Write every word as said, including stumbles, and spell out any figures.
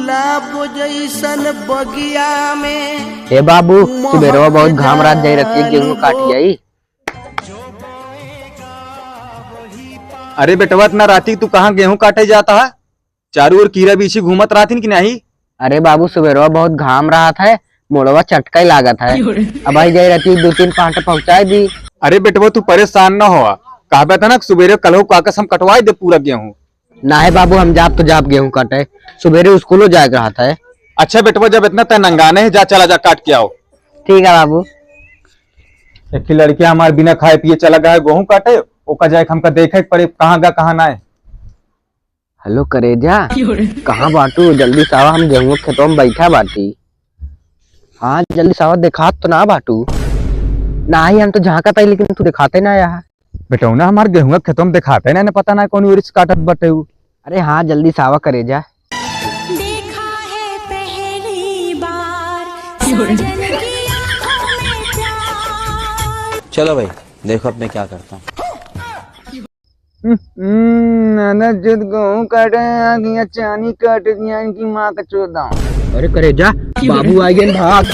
गुलाब जैसन बगिया में। ए बाबू, सुबेरवा बहुत घाम रहत, जाई रतिया गेहूं काट जाई। अरे बेटवा, इतना राती तू कहाँ गेहूं काटे जाता है? चारू ओर कीरा बीछी घूमत रहतिन कि नहीं? अरे बाबू, सुबेरवा बहुत घाम रहत है, मोड़वा चटकई लागत है। अब आई जाई रतिया दू तीन पांट पहुंचाई दी। अरे बेटवा, तू परेशान न होवा, कहबे त ना सुबेरे कलहू काकस हम कटवाई दे पूरा गेहूं। नाहीं बाबू, हम जाब तो जाब गेहूं काटे, सुबेरे स्कूलो जाए के रहत है। अच्छा बेटवा, जब इतना तय नंगाने है, जा चला जा काट के आओ। ठीक है बाबू। एक लड़किया हमार बिना खाए पिए चला गया है गेहूं काटे, ओका जाए के हमका देखे के पड़े कहाँ गा कहाँ ना है। हेलो करेजा, कहाँ बाटू? जल्दी से आवा, हम गेहूं के खेतवा में बैठा बाटी। हाँ जल्दी से आवा, देखात तो ना बाटू। नाहीं, हम तो झांकत आई लेकिन तू देखाते ना आया। बेटौना हमार गेहुआ खेतवा में देखाते ना, ना पता ना कौन ओरिस काटत बटे उ। अरे हाँ, जल्दी से आवा करेजा। देखा है पहली बार साजन की आंखों में प्यार। चलो भाई, देखो अब मैं क्या करता हूँ। हम्म, नाना जुद गेहूं काटे आ गया, चानी काट दिया इनकी माँ का चोदा। अरे करेजा, बाबू आ गए, भाग।